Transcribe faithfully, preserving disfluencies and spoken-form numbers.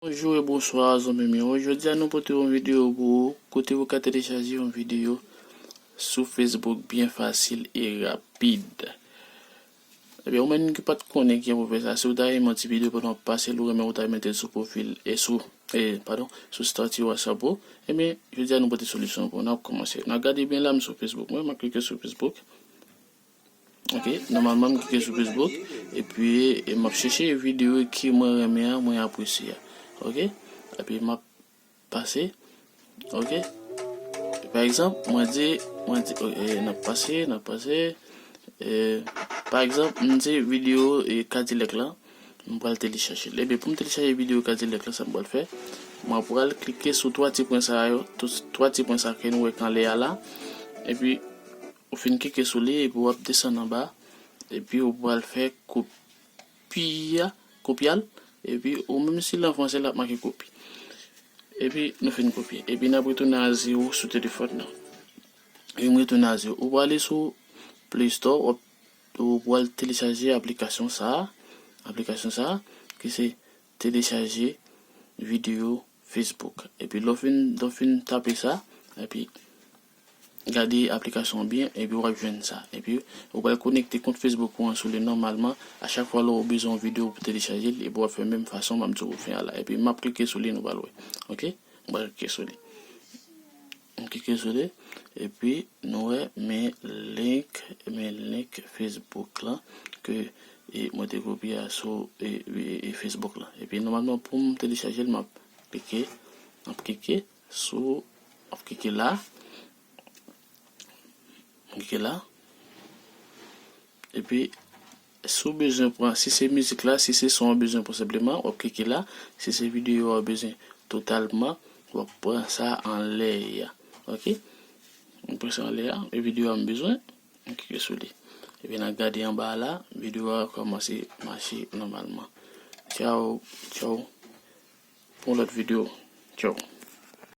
Bonjou e bonswa, zanmi m yo. Jodi a nou pote yon videyo pou ou, kote ou ka telechaje yon videyo sou Facebook byen fasil e rapid. Ebyen, ou menm ki pa t konnen kijan pou fè sa, si ou ta renmen yon ti videyo pandan w ap pase l, ou renmen ou ta mete l sou pwofil, e sou, e, padon, sou estati WhatsApp ou, ebyen, jodi a nou pote solisyon pou ou. N ap kòmanse. N ap gade byen la, m sou Facebook mwen, m ap klike sou Facebook. Ok, nòmalman m klike sou Facebook, epi, e, m ap chèche videyo ke mwen renmen an, mwen apresye a. Ok, epi m ap pase. Ok, pa egzanp, mwen di, mwen di, ok, e, n ap pase, n ap pase. E, pa egzanp, m di videyo, e, Kadilak la, m pral telechaje l. Ebyen, pou m telechaje videyo Kadilak la, sa m pral fè, mwen pral klike sou twa ti pwen sa yo, tou, twa ti pwen sa ke nou wè k anlè a la. Epi, ou fin klike sou li, epi w ap desann anba, epi ou pral fè kopi a, kopyal, epi ou menm si l an franse, l ap make kopi. Epi nou fin kopye. Epi n ap retounen a zewo sou telefòn nan. Epi m retounen a zewo. Ou prale sou Play Store, w ap, ou pral telechaje aplikasyon sa a, aplikasyon sa a, ki se telechaje videyo Facebook. Epi lè w fin, lè w fin tape sa, epi gade aplikasyon an byen, epi w ap jwenn sa. Epi ou pral konekte kont Facebook ou an sou li nòmalman. A chak fwa lè w bezwen yon videyo pou telechaje l, epi w ap fè menm fason m ap di w fè a la. Epi m ap klike sou li, nou pral wè. Ok? M pral klike sou li. M klike sou li, epi nou wè men link, men link Facebook lan ke, e, mwen te kopye a sou, e, e, e, Facebook lan. Epi nòmalman pou m telechaje l, m ap klike, m ap klike sou, m ap klike la, m klike la. Epi si w bezwen pran, si se mizik la, si se son an bezwen pran senpleman, w ap klike la. Si se videyo a w bezwen totalman, w ap pran sa anlè a. Ok? M pran sa anlè a, e videyo a m bezwen, m klike sou li. Epi n ap gade anba a la, videyo a kòmanse mache nòmalman. Tchaw, tchaw. Pou yon lòt videyo. Tchaw.